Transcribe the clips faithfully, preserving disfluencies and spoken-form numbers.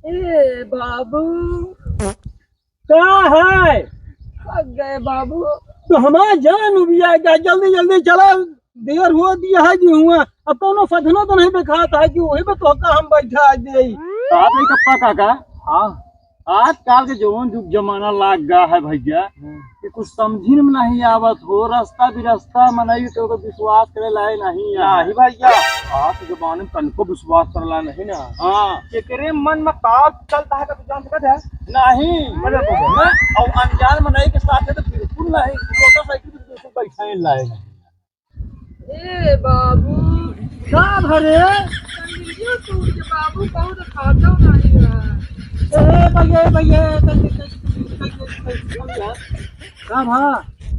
ए बाबू। का है? थक गए बाबू। तो हमार जान उबिया गया, जल्दी जल्दी चला, देर हो दिया है जी हुआ। अब कौनो साधनो तो नहीं दिखाता है कि वही पे तोहका हम बैठा दे। का भाई कप्पा काका? हाँ। आजकल के जवन जुग जमाना लाग गया है भैया, हाँ। कि कुछ समझिन में नहीं आवत हो, रास्ता बिरास्ता मनई के ऊपर विश्वास करे लाए नहीं है। नहीं भैया, आज के जमाने में तनको विश्वास करे लाए नहीं ना। हाँ। केकरे मन में का चलता है, कभी जान सकत है? नहीं। अरे बाबा। हाँ? और अनजान मनई के साथ है तो बिल्कुल नहीं, मोटरसाइकिल पे बिल्कुल बैठा ही लाए नहीं। ए बाबू। का भरे? संगीतियो टूट के बाबू बहुत खातो नहीं रहा। ए भैया, ए भैया, ए भैया, ए भैया, ए भैया। का भा?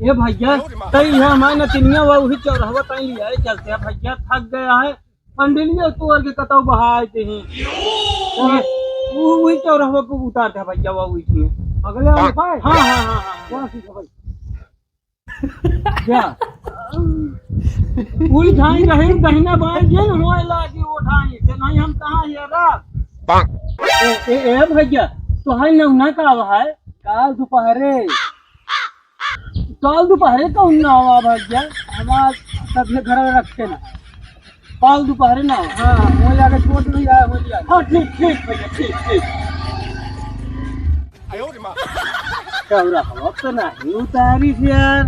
ए भैया, तई है हमारे नतिनिया वा वही चौराहा तई लिया है, चलते हैं भैया, थक गया है। पंडिलियो तोड़ के कतौ बहाय देही। वो वही चौराहा पे उतार दे भैया, वा वही थी। अगले वाले पाए? हाँ, हाँ, हाँ, हाँ, हाँ। वहाँ से भाई। क्या? उही ठाई रहे, दहिना बाएं जे न होए लागी वो ठाई, से नहीं हम कहाँ हेरा। ए, ए, ए भैया, तोहार नौना का आवा है? काल दोपहरे। काल दोपहरे कौन ना आवा भैया? हमार तबले घर में रखे ना। काल दोपहरे ना आवा। हाँ, वो जाके छोट भी आया, वो जाके। हाँ, ठीक, ठीक भैया, ठीक, ठीक। चौराहा तो नहीं उतारी से यार,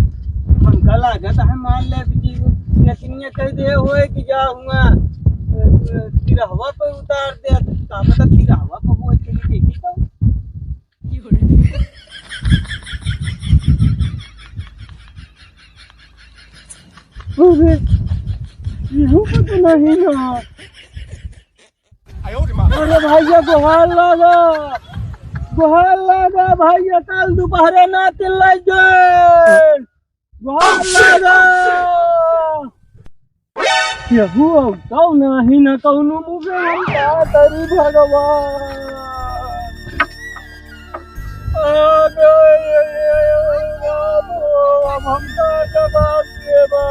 हमका लागत है मान ले कि नतिनिया कह दे होए कि जा हुआ, अ, अ, तिरहवा पे उतार दे, का पता तिरहवा पे होए, चली देखी तो। अरे, इहू पे तो नहीं ना। अरे भैया, गोहार लागा, गोहार लागा भैया, काल दोपहरे नातिन लइ गए, गोहार लागा। केहू अउतौ नाही न कौनो मुँहे हम का करी भगवान। अरे बाबू, अब हम का जवाब देबा?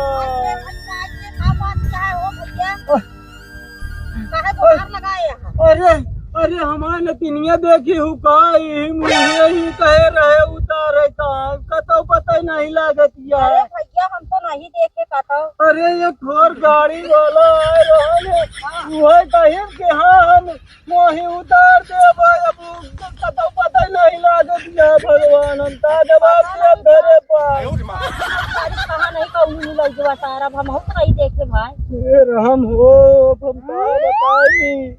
काहे गोहार लगाए हैं? अरे, अरे, हमार नतिनिया देखी हूँ का, यही मुँहे ही कहे रहे उतारे का, कतौ पता ही नहीं लागत या। अरे भैया, हम तो नहीं देखे कतौ। अरे, ये ठोर गाड़ी वाला आए रहल है, हाँ। वह कहिन कि हाँ, हम वही उतार देबा, अब कतौ पता ही नहीं लागत या भगवान, हम का जवाब देब धरे पर। कहाँ नहीं कौनो मिलल जुआ सारा, अब हम तो नहीं देखे भाई। हे राम हो, अब हम का बताई?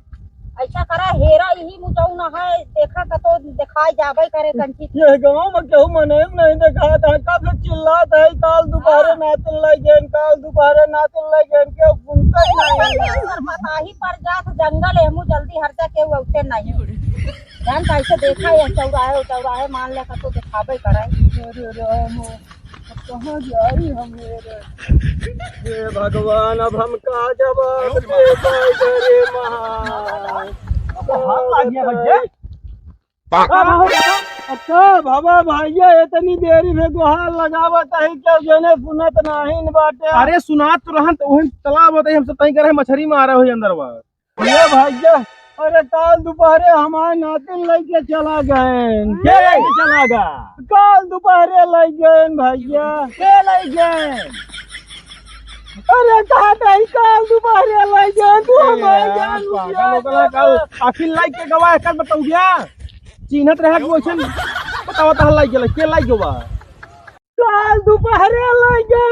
ऐसा करा, हेरा यही मुझौ न है, देखा कतो दिखाई जाबे करे कंची। ये गाँव में केहू मनई नहीं देखात है, कब से चिल्लात है, काल दोपहरे हाँ। नातिन लइ गएन, काल दोपहरे नातिन लइ गएन, केहू सुनते ही नहीं। एकर पता ही पर जात जंगल है, हमू जल्दी हट जा, केहू अउते नहीं। जान कैसे देखा ये चौराहे, चौराहे मान ले कतो दिखाबे करे। अरे राम। अब कहाँ जाई हम ये रे? हे भगवान, अब हम का जवाब दे पाई रे महान? अब हाथ लाग गया भैया। का भवा, अच्छा भवा भैया, इतनी देरी में गोहार लगावत है, क्या जने सुनत नाहीं बाटे? अरे सुनात तो रहन, तो वही तालाब होते, हम सब तहीं करे मछरी मारे हो अंदर बा। ये भैया, अरे काल दोपहरे हमार नातिन लइके चला गएन। के लइके चला गा? काल दोपहरे लइ गएन भैया। के लइ गएन? अरे कहा कहीं काल दोपहरे लइ गएन, तू ए हमार यार, जान पागल उठा हो गया, दे। काल आखिर लइके गवा, कल बताऊ गया। चिन्हत रहे कि वैसन बतावा तहा लइ गेल, के लइ गवा? काल दोपहरे लइ गए।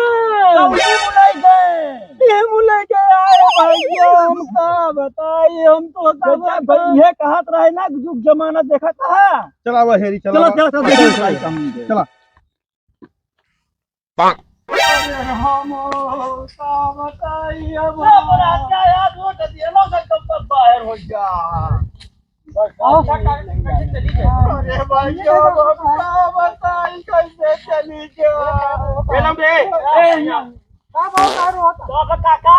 कौन मुलाई गए? ये मुलाई गए, अरे भैया, हम का बताई, हम तो का बताई। ये कहत रहे ना, जुग जमाना देखा कहा। चला वो हेरी, चला चला, वो। चला, चला, देखी। चला। अरे हम का बताई अब। सब राजा यार, वोट दिए, लो सब कब तक बाहर हो जा। अरे भाई, अब हम का बताई, कैसे चली गया? ए, लंबे। ए, का बात है, रोता? तो अब काका,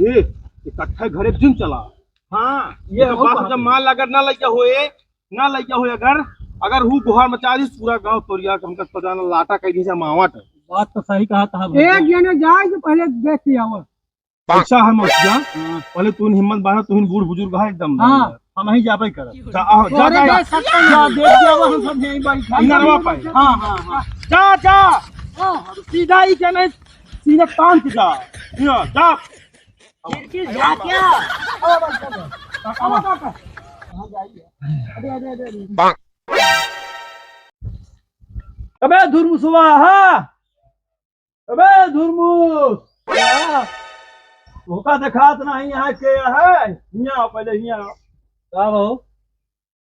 ए, इकट्ठे घरे दिन चला। हाँ, ये ये तो हो बात बात जब है। माल अगर ना लइका होए, ना लइका होए अगर, अगर हु गुहार मचा दी, पूरा गाँव तोरिया के हमका तो जाना लाटा कह दी मावट। बात तो सही कहा था एक भाई। जने जाए के पहले देख के आवा। ऐसा है मौसिया, हाँ। पहले तू हिम्मत बांधा, तू बूढ़ बुजुर्ग है एकदम। हाँ। हम ही जाबे करब। जा, आओ, जा, तोरे जा, जा। जा, देख के आवा, हम सब यहीं बैठा इनरवा हैं। पाए। हाँ, हाँ, हाँ। जा, जा। हाँ। सीधा ही के नहीं, सीधा तान के जा। जा, जा। खिड़की से झाँक के आ। आवा, आवा, आवा। कहाँ जाइए? अरे, अरे, अरे, अरे। अबे धुरमुसवा, हाँ? अबे धुरमुस, क्या? तोका देखात नहीं है के है? हियाँ आओ, पहले हियाँ आओ। का हो?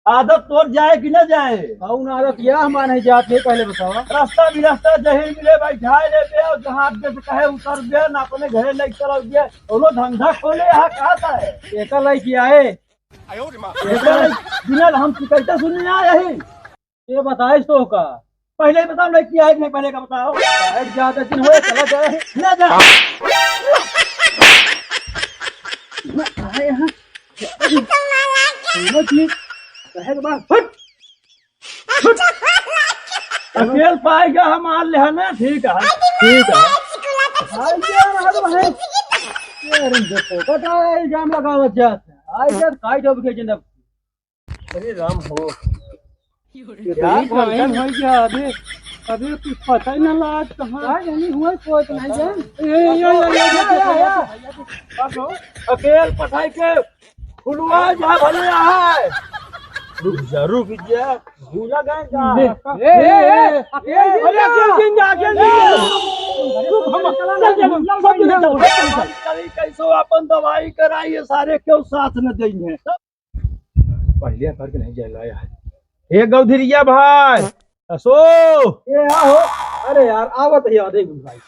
आदत तोर जाए कि न जाए? कौन आदत? या हमार नहीं जात है, पहले बतावा। रास्ता भी रास्ता जहीं मिले बैठाए ले बे, और जहाँ आगे से कहे उतर बे, ना अपने घरे ले चल बे, कोनो धंधा खोले यहाँ कहता है। एका लइकी आए। एका लइकी बिना हम शिकायत सुनने आए ही। ये बताइस तो का? पहले ही बताओ, लइकी आए कि नहीं, पहले का बताओ। बैठ जा, दस दिन होए, चला जाए, ना जा। ना आए हैं। चलो ठीक, कहे के बाद, हट। हट। अकेल पाएगा हम आ ले है ना, ठीक है, ठीक है। भाई यार, हट भाई। यार, इन देखो, का इल्जाम लगावत जात है। आई यार, काई जब के जिंदा अरे राम हो। ये तो यार, एक टाइम है क्या? अबे, अबे कुछ पता ही ना लगा आज कहाँ। का जानी हुआ, कोई तो नहीं जान। ए, ए, ए, ए, ए, ए, ए, ए, ए, ए, अकेल पठाई के खुलवा जा भले आए। रुक जा, रुक जा। भूला गए का? ए, ए, ए, अकेल अरे, अकेल जिन जा, अकेल जिन जा। रुक, हम चल, चल, चल, चल, चल, चल। कैसो अपन दवाई कराई, ये सारे क्यों साथ न देंगे? पहले करके नहीं जाए लाया है। ए गौधरिया भाई, असो। ए, आओ। अरे यार, आवत है, आ देख भाई।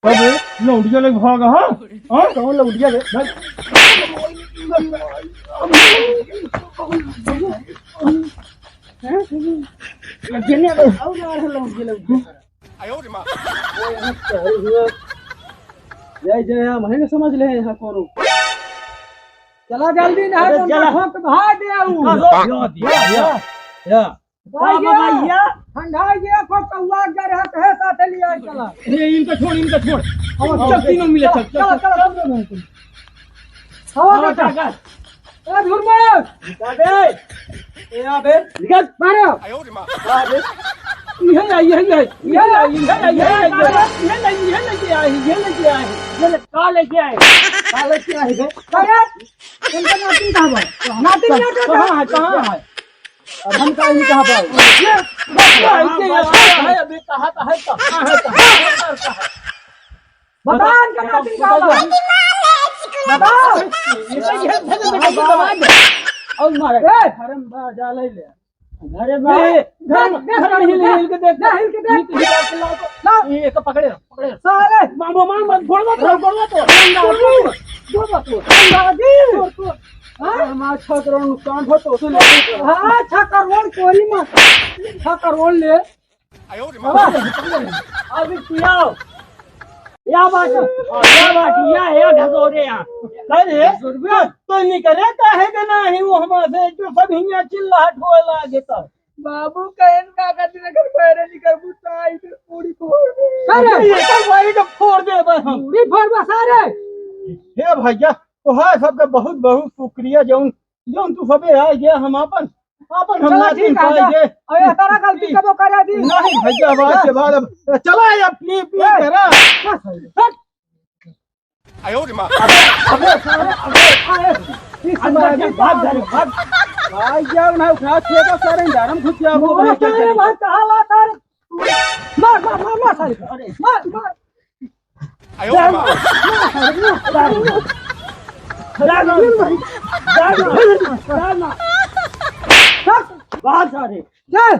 अबे, लौंडिया लेके भागा, हाँ? हाँ, कौन लौंडिया ले? भाई। हैं? लगे नहीं, अबे, आओ ना, अरे लौंडिया, लौंडिया। जय जय, हम ही समझ ले यहाँ कोनो। चला जल्दी ना, अरे तो चला। ठोक भाग दे आऊ। का हो? या, या, या, या। भाई का ये, भैया? ठंडा ये को कौआ अगर है, तो है साथ लिया चला। ए, इनका छोड़, इनका छोड़। आओ, चल, तीनों मिले, चल, चल, चल, चल। चल, चल, चल। आओ, आओ, बेटा। काका। ए, धुरमर। निकाल दे। ए, आ बे। निकाल। मारो। आ बे। यही आई, यही आई, यही आई, यही आई, यही आई, यही आई, यही लेके आए, यही लेके आए। ये ले, का लेके आए? का लेके आए बे? का रे? इनका नाती कहाँ बा? नाती नहीं आता। कहाँ है, कहाँ है? अब हम का नहीं कहा पाए। ये, बस, बस, बस, बस, है, अभी कहा तो है, कहाँ है, कहाँ है, कहाँ है? बता, इनका नाती का बा? बता। इसे घेर, घेर, घेर, घेर, घेर, घेर। और मारे। ए! घरे में बा, जा ले ले। घरे में। ए, घर, देख, देख, घर में हिल, देख, हिल के देख। ना, हिल के देख। हिल के देख। ला। ये एक पकड़े, पकड़े। साले। मामा, मामा, गोड़वा तो, गोड़वा तो। गोड़वा तो। गोड़वा तो। हाँ? हमारा छह करोड़ नुकसान हो तो उसे ले। हाँ, छह करोड़ चोरी मत। छह करोड़ ले। अभी पियाओ। या बात, या बात, या, या ढकोरे या। अरे, तो नहीं करे, काहे के नाही वो हमारे जो सब हियाँ चिल्लाहट होए लागे तो। बाबू कहेन का करती ना कर पैरे नहीं कर बुता आई फिर पूरी फोड़ दे। अरे, ये सब भाई का फोड़ दे बस हम। पूरी फोड़ बस, अरे। हे भैया, तोहार सबके बहुत बहुत शुक्रिया जौन जौन तू सबे आ गया, हम आपन, आपन हम चला, नाती ठीक है, पाए जा। गए। अरे, तारा गलती कबो करा दी। नहीं भैया, बात के बाद अब चला, अब पी, पी ए, करा। बस, हट। अबे, सारे, अबे, अरे, इस अंदर मार के भाग, भाग। भाग जाओ ना, उठा, छेड़ो सारे, अंधार में घुस जाओ, मोर भाग, सारे, भाग, कहाँ ला तारे? मार, मार, मार, मार, सारे। अरे। मार, मार। बाहर सारे। चल।